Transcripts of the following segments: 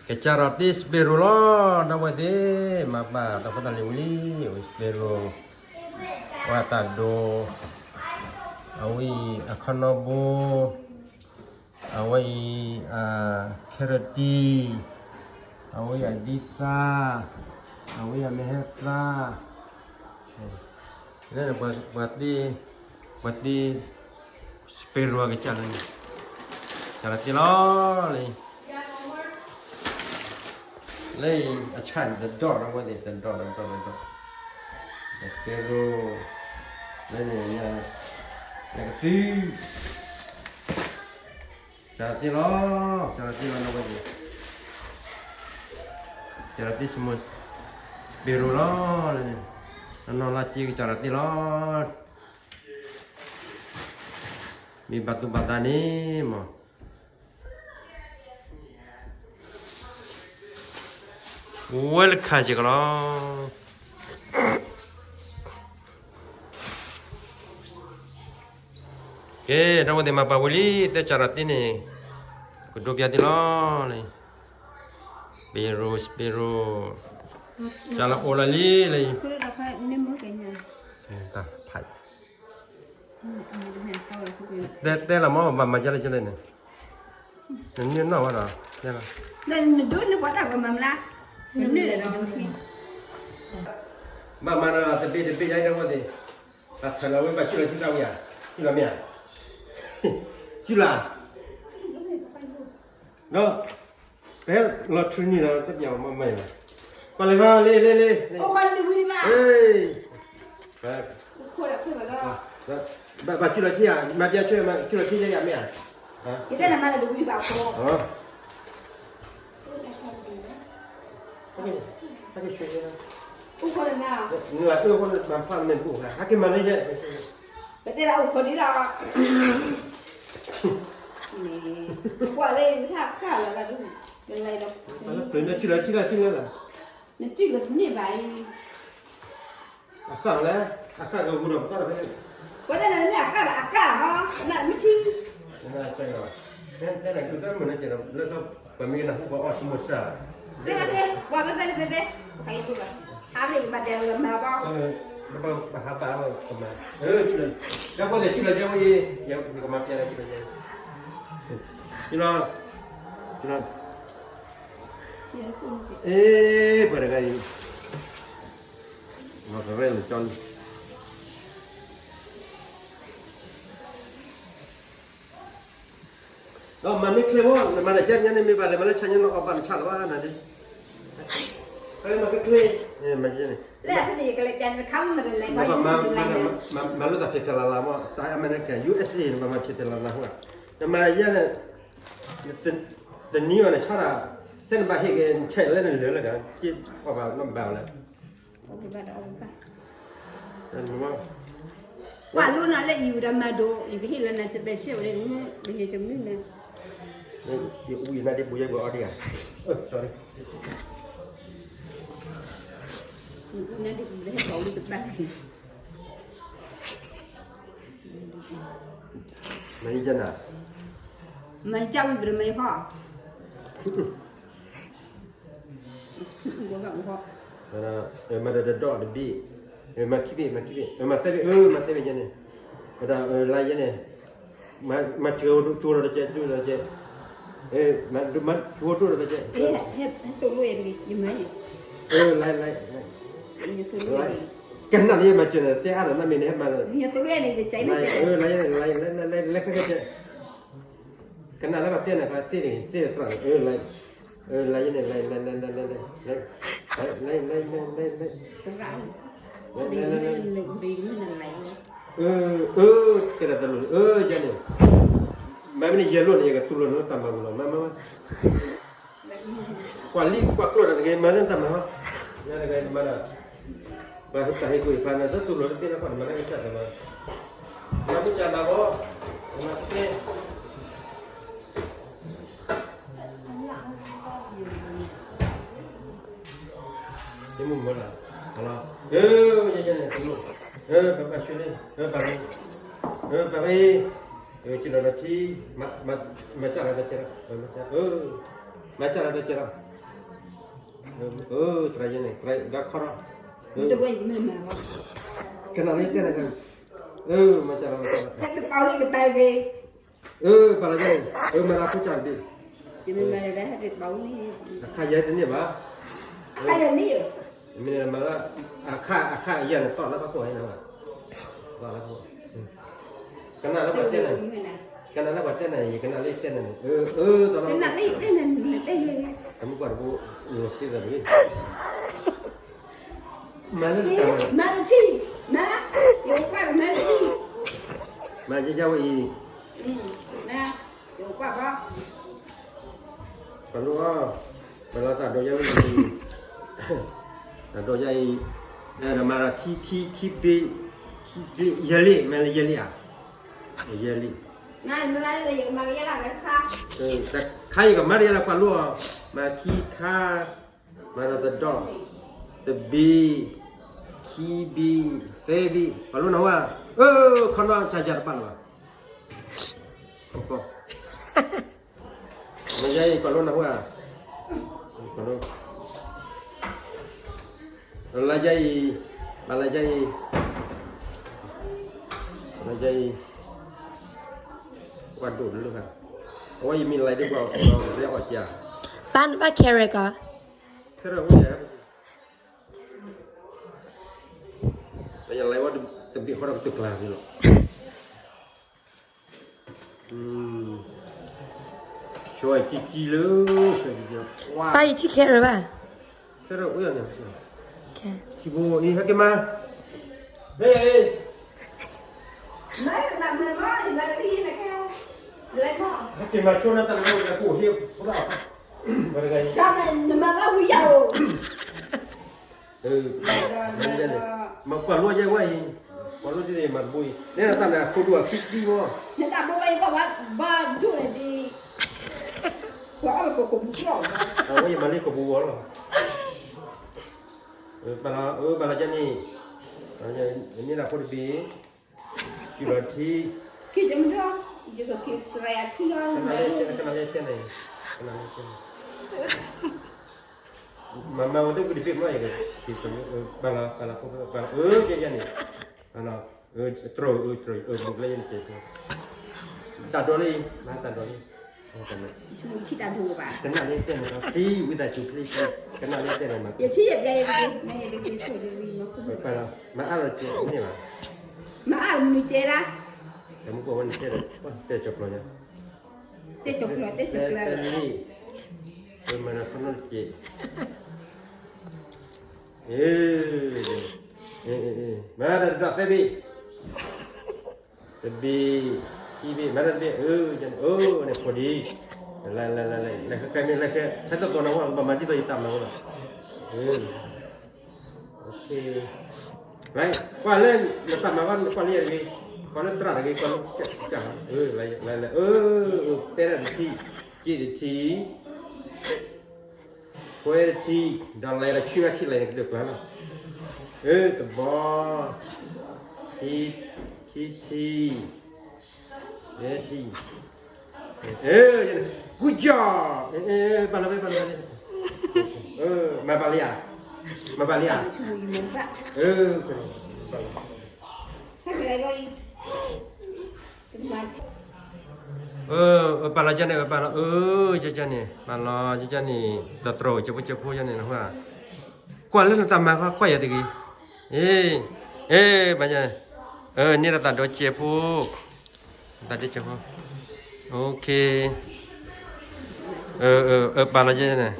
ကစၢ်ဒီးတ့ sparrow လီၤ ဒီပုၢ်ဝဲၢ်သ့ၣ်, မၤပာ်တၢ်ဖိတၢ်လံၤဝံၤလံ, အဝဲ sparrow, အဝဲတၢ်ဒိ, အဝဲအံၤ အခီနီဘိ, အဝဲအံၤ carrot, အဝဲအံၤအဒံသၣ်, အဝဲအံၤအမဲာ်ဟဲသၣ်, လၢပှၤတ့, ပှၤတ့ sparrow ကစၢ်လၢန့ၣ်, ကစၢ်လီၤတ့လီၤလၢ လၢအဆၣ်န့ၣ်တဒီၣ်ဒီပုၢ်ဝဲၢ်သ့ၣ်, တဒီၣ်တဒီၣ်တဒီၣ်, sparrow, လၢန့ၣ် နကသု, ကစၢ်လီၤတ့လီၤ, ကစၢ်လီၤတ့လီၤ ဒီပုၢ်ဝဲၢ်သ့ၣ်, ကစၢ်လီၤတ့ sparrow လီၤ, နီၢ်နီၢ်လၢက့ကစၢ်လီၤတ့လီၤ, မ့ၢ်ဘၣ်သူၣ်ဘၣ်သးန့ၣ်မး ဝဲလၢခါက့ၤကလီၤ. ကဲ ဒီပုၢ်ဝဲၢ်သ့ၣ် မၤပာ်ဝံၤလံ တဲကစၢ်လီၤတ့န့ၣ်, ကဒိးပျးတ့လီၤလၢ, sparrow, sparrow, ကစၢ်လီၤအိၣ်လီၤလံလၢ, တၢ်ဖး တဲလီၤမ့ၢ် ဘၣ်မၤကဲလဲၣ်ကဲလဲၣ်န့ၣ်, နန့ၢ်နီၢ်ဝဲဒီး, တဲလီၤ, နဒိးန့ၢ်ပှၤတၢ်ဂီၤမၤမလါ, နန့ၢ်ဒီး, ဘၣ်မၤဒီးတဘ့ၣ်တဘ့ၣ်ယါဒီပုၢ်ဝဲၢ်သ့ၣ်, ဘၣ်ထၢလီၤဝဲ ဘၣ်ကၠူလီၤထံတၢ်ဝံၤဧါ, ကၠူလီၤမ့ၢ်ဧါ, ကၠူလီၤ, ဒီး ပဟဲလီၤထူန့ၣ်ဒီး တပျးမၤမၤအံၤလီၤ, ပှၤလဲၤမၤလ့လ့လ့, အိၣ်ဃီလၢတဝံၤဒံးဘၣ်, ဘၣ်ကၠူလီၤထံဧါ, မၤပျးဆၢ ကၠူလီၤထံယါယါမ့ၢ်ဧါ, ယတဲနၤမၤလၢတဝံၤဒံးဘၣ်အဃိ, အိၣ်ဃီလၢနၤ, နလၢအိၣ်ဃီလၢမၤဖးမ့ၢ်ဘူၣ်, ဟဲက့ၤမၤလၢယဲ ပတဲလၢအိၣ်ခိးဒ်လီၤ, ကွၢ်လၢယထၣ်ကၢ်လီၤ, ပလီၤ, နထံၣ်လီၤထံၣ်လီၤထံၣ်လီၤလီၤ, နထံၣ်လီၤတန့ၢ်ဘၣ်အံၤ, အဃၣ်လီၤလဲၣ်, အဃၣ်ကဂုၤဒီးပသီၣ်ဒီးဖဲန့ၣ်, ပတဲနၤမ့ၢ်အကၢ်ဘၣ်အကၢ်ဟီ, နမ့ၢ်ထံ, တဲနၤကၢ်မုၢ်နၤကဲဒီး လၢ ပှၤမ့ၢ်ကနၢ်ဟူပှၤအီၣ်ဆူမိၢ်စၢ်, တဲတဲ, ပှၤဖဲဖဲဖဲဖဲ, ဟးဘၣ်တဲလီၤမၤဘၣ်, ဟးဘၣ်ပဟးဘၣ်ကမၤ, ဒီပုၢ်ဝဲၢ်သ့ၣ် ကၠူလီၤယါဝဲအံၤ, ယကမၤပျးလၢကၠူလီၤယါ, ကၠူလီၤ, ကၠူလီၤ, အ့ ပှၤတဂၤအံၤ, မၤကရဲလၢကၠီလံ ဒီးမၤမ့ၢ်ချ့ဖိ နမၤတၢ်ကဲညါန့ၣ် မ့ၢ်ဘၣ်လဲၤမၤလၢဆါညါန့ၣ် အီၣ်ဘၣ်နဆၣ်လၢၤဘၣ်နၤဒ်, မၤချ့ချ့, မၤကဲန့ၣ်, မၤလိတၢ်ဖျဲးဖျဲးလၢ်လၢ်မ့ၢ် တၢ်အမဲရကၤ ယူၢ်အ့းအ့း နဘၣ်မၤဖျဲးဖျဲးလၢ်လၢ်မ့ၢ်, နမၤယဲန့ၣ်, တနံၤအီၤနဆါတၢ်, ထဲနဘၣ်ဟ့ၣ်က့ၤနဆဲးလၢနလၢာ်လၢ်ကၤ, က့အီၣ်ဘၣ်နီတဘၣ်လၢ ကွၢ်လိနၤလၢအံၤဝဲဒၣ်မၤဒိး ယကဟ့ၣ်လၢနၤ special ဝဲဒၣ် ယအူယနၢ်ဒ့ပူၤယဲပှၤအီၣ်ဒံးဧါ, နၢ်ဒ့ပူၤလၢဟဲပှၤဝံၤတဘၣ်, မၤယကနၤ, မၤယကဝံၤပတမၤယဖီ မၤတဒီးတဘ့ၣ်, မၤခံဘ့ၣ် မၤခံဘ့ၣ် မၤသၢဘ့ၣ် မၤသၢဘ့ၣ်ယဲန့ၣ်, ဝဲဒၣ်လါယဲန့ၣ်, မၤစှၤဒိၣ်ဒီးတကဲ ဒိၣ်ဒီးတကဲ, မၤစှၤဒိၣ်ဒီးတကဲ, ဟဲတိၢ်လိၣ်ယဲတဂ့ၤ ယမၤယဲ, လါ, ကနၣ်လၢယဲမၤစၢၤန့ၣ် တဲအါဒီးနမ့ၢ်န့ၣ်ဟဲမၤလၢ, လါ, လါ, ကနၣ်လၢပှၤတဲန့ၣ် ပှၤသ့န့ၣ် သ့သရၣ်န့ၣ်, လါယဲန့ၣ် လါ, လါ, ကဲဒၣ်တလိၣ်, ယဲန့ၣ်, မၤမ့ၢ်န့ၣ် ယဲလိၣ်န့ၣ် ယကတူၢ်လိာ်နတၢ်မၤပူၤလီၤ, မၤ, မၤ, မၤ, ကွၢ်လံကွၢ်ကျိၣ်တဂ့ၤ မၤလၢနတၢ်မၤဟီ, ယဲတဂၤမၤဒီး ပှၤဟ့ၣ်တၢ်ဟ့ၣ်ကူၣ်ဟ့ၣ်ဖးန့ၣ် တတူၢ်လိာ်တသ့လၢၤဘၣ် နမၤလၢကစၢ်တၢ်မၤ, မၤမ့ၢ်ကမၤဘၣ်, မၤတသ့, ယမုၢ်မၢလီၤ, လီၤ, ယဲန့ၣ်, ဘၣ်ဘၣ်ဆူလံ, ဘၣ်, ဘၣ်, ကလီၤလီၤထံ, မၤစၢ်လီၤတကဲလီၤ, မၤစၢ်လီၤတကဲလီၤ, အၢ တရၢ်ယဲန့ၣ် တရၢ်ဒါခီထီၣ်, ကနၣ်လၢယတဲနၤ, အၢ မၤစၢၤလီၤ, ဟဲကပာ်လၢကတၢၢ်ဂ့ၤ, အၢ ပာ်လီၤယဲန့ၣ် အၢ မၤလၢဖိကၢ်တဘ့ၣ်, အခါယဲတန့ၢ်ဘၣ်, အခါယဲန့ၢ်, မ့ၢ်မၤလၢ အခါ အခါယဲန့ၣ် တီၢ်လၢဖးခိၣ်န့ၣ်, ကနၣ်လၢပှၤတဲနၤ, ကနၣ်လၢပှၤတဲနၤ ယကနၣ်လၢယတဲနၤန့ၣ်, အၢ အၢ တၢ်လၢပှၤတဲနၤ, တမူကွၢ်တဘိ, အိၣ်သ့သးတဂ့ၤ, မၤလၢတၢ်, မၤတထံၣ်, မၤ, ယကွၢ်မၤတထံၣ်, မၤယဲယဝဲအံၤ, ယကွၢ်ဘၣ်, ပှၤလိၣ်အီၤ, ပှၤလီၤသးဒီးယဝဲအံၤ, သးဒီးယအံၤ, မၤလၢခံ ခံ ခံဘ့ၣ်, ခံဘ့ၣ် ယဲၢ်လံ, မၤလၢယဲၢ်လံဧါ, ယဲၢ်လံ, ခါယကမၤတယဲၢ်လၢပှၤလိၣ်အီၤ, မၤခံခါ, မၤဒီးတဒီ, တဘ့ၣ်, ခံဘ့ၣ်, သၢဘ့ၣ်, ပှၤလိၣ်နၢ်ဟူဧါ, အၢ ခီနီၢ်ဆါယၤတဘၣ်လၢၤဘၣ်, မ့ၢ်ယဲအံၤ ပှၤလိၣ်နၢ်ဟူဧါ, ပှၤလိၣ်, လၢယဲအံၤ, မၤလၢယဲအံၤ, လၢယဲအံၤ, ပှၤဒိၣ်တလၢဘၣ်, အဝဲယမံၤလၢဒ်ပှၤလၢအီၣ်ကၢ, ပၢ်နဘၣ် carrot ကီး, carrot ဝဲယၤ, ယလဲၤဝဲတဘ့ၣ်ဃီဒီးကတကျါန့ၣ်လီၤ. ပၢ်ယထံၣ် carrot ဘၣ်, carrot အိၣ်ယၤန့ၣ်, ထံဘိအံၤ ဟဲက့ၤမၤ, ဘဲအံၤ, ဟဲက့ၤမၤဆိနတၢ်လၢကအိၣ်ဟ့ၣ်ဖိဒၣ်, နမၤဘၣ်ဝံယၤဧိၤ မၤကွၢ်လိယဲဝဲအံၤ, ကွၢ်လိဒ်န့ၣ် မၤတဘိအံၤ, နဲဒၣ်တၢ်န့ၣ် အခိၣ်ဒိၣ်အခံသံမီၢ်, နတၢ်ဘိဝဲအံၤ ဘၣ်ဘၣ်ဒိၣ်န့ၣ်ဒ်, ပှၤအီၣ်လၢပကိာ်ပူၤကျီၢ်, အဝဲယမၤလၢကိာ်ပူၤဝဲလီၤ, ဘၣ်လီၤ, အၢ ဘၣ်လီၤကဲန့ၣ်, မ့ၢ်ဒၣ်ဖိတဘ့ၣ်, ကံၢ်လီၤထံ, ကံၢ်ကမုၢ်, ယကကံၢ်သရၣ်ယၤထံလီၤ, ကနၣ်လၢယတဲနၤ, ကနၣ်လၢယတဲနၤ, မၤမၤဝဲတဝံၤတဘ့ၣ်မီၢ်, ဘၣ်လီၤ, ဘၣ်လီၤ, အၢ ကဲယဲန့ၣ်, တြီၢ်, တြီၢ်, ဘုးလၢယဲန့ၣ်ကဲ, တၢ်ဒိးလံ, မၤတၢ်ဒိးလံ, ကနၣ်လၢယတဲနၤ, သံဝံသးစူၤ please, ကနၣ်လၢယတဲနၤ, ယထံၣ်ယပျဲယက့ၤ, မၤအါလီၤကဲန့ၣ်, မၤအါလီၤမနုၤကဲဒၣ်, တမူကွၢ်ဝဲန့ၣ်တဲဒီး, တဲကၠီၤကျီၤညါ, တဲကၠီၤကျီၤ, တဲကၠီၤကျီၤ, မၤခီနီတကဲး, မၤတၢ်တဒီးသဲဘ့ၣ်, တဘ့ၣ်, ခံဘ့ၣ်, မၤတၢ်တဘ့ၣ်, အၢ, အၢ, န့ၣ်ဖိဒံ, လဲၤ, လဲၤ, လဲၤ, လဲၤ, လဲၤ, ဟဲသီသီနဝဲ, ဘၣ်မၤဒ်သိးယတၢ်မၤဝဲလီၤ, ကွၢ်လၢ, နတၢ်မၤဘၣ်ကွၢ်လၢယၤတဂ့ၤ, ကွၢ်လၢသရၣ်တဂ့ၤ, ကွၢ်လၢ, လဲၤ, လဲၤ, အၢ, ပဲတၢ်တထံၣ်, က့ၣ်တထံၣ် ခွဲတထံၣ်, ဒီးလဲၤဒီးဆံဝဲခံလဲၤန့ၣ်ကဒုးကျါလီၤ, အၢ, တဘီ, ခံ, ခံထံၣ်, ယဲၢ်ထံၣ်, အၢ, good job, ဘၣ်လီၤ, ဘၣ်လီၤ, မၤဘၣ်လံဧါ, မၤဘၣ်လံဧါ, အၢ, အၢ, ပာ်လီၤယဲန့ၣ်, ပာ်လီၤ, အၢ, ယဲန့ၣ်, ပာ်လီၤယဲန့ၣ်, တတြီၢ်ကၠဲၢ်ဖိကၠဲၢ်ဖိယဲန့ၣ်, ကွၢ်လၢနတၢ်မၤဃီကွၢ်ယၤတဂ့ၤ, အ့, အ့, ဘၣ်ယဲ, အၢ, န့ၢ်ဒၣ်တၢ်ဒိးကၠဲၢ်ဖိ, တၢ်ဒိးကၠဲၢ်ဖိ, okay, အၢ, ပာ်လီၤယဲန့ၣ်,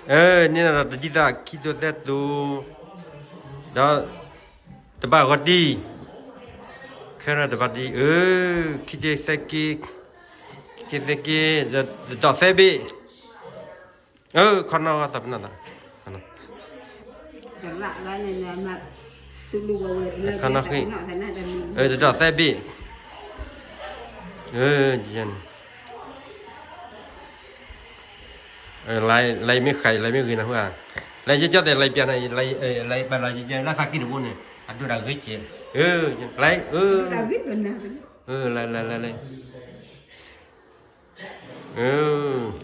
အၢ, န့ၢ်ဒၣ်တၢ်ဒ်သိးခံသိသဲသိး, ဒီး တဘၣ်ဂီၤတံၢ်, ခဲရၢၣ်တဘၣ်တံၢ်, အၢ, ခံက့သဲက့, ခံက့သဲက့, တဒီးသဲဘ့ၣ်, အၢ, ခီနီၢ်သးပနီၣ်သး, ခီနီၢ်, တဒီးသဲဘ့ၣ်, အၢ, ယဲန့ၣ် လၢမ့ၢ်ဃာ် လၢမ့ၢ်ဂ့ၤနၢ်ဟူဧါ, လၢယကၠီၣ်တဲၣ်လၢပျၢၤန့ၣ်, လၢပျၢၤလၢယကၠီၣ်လၢသးကံၢ်တဘိန့ၣ် အဒိၣ်ဒၣ်ဂ့ၤကဲ, လၢ, လၢ, လၢ, လၢ, လၢ, အၢ,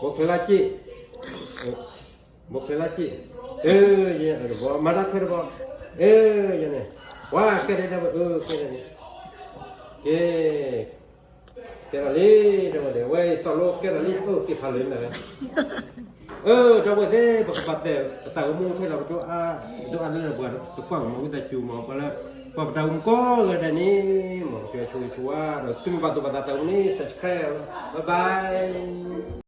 ဘိချ့လၢစ့ၣ်, ဘိချ့လၢစ့ၣ်, အၢ ယဲ မၤတၢ်ခဲတဘီ, အၢ ယဲန့ၣ်, ပှၤကဲဒၣ်ဝဲ အၢ ကဲဒၣ်န့ၣ်, ကဲ ကဲထီၣ်လံ ဒီပုၢ်ဝဲၢ်သ့ၣ်, အဝဲသီလိကဲထီၣ်လံ အိၣ်သ့ၣ်ဖးလၢာ်န့ၣ်လီၤ. အၢ ဒီပုၢ်ဝဲၢ်သ့ၣ်, ပကဘၣ်တဲာ်ပသးသမူထဲလီၤ, ပဒိၣ်အါ, ပဒိၣ်အါလၢပှၤတကွၢ်မၤဝံသးစူၤမး, ပှၤလၢ ပှၤပတၢ်အိၣ်မူကိးဂၤဒဲးန့ၣ်မး, ဆိၣ်ဂ့ၤဆိၣ်ဝါဒီး သုမ့ၢ်ဘၣ်သူၣ်ဘၣ်သးသမူန့ၣ် subscribe, bye bye.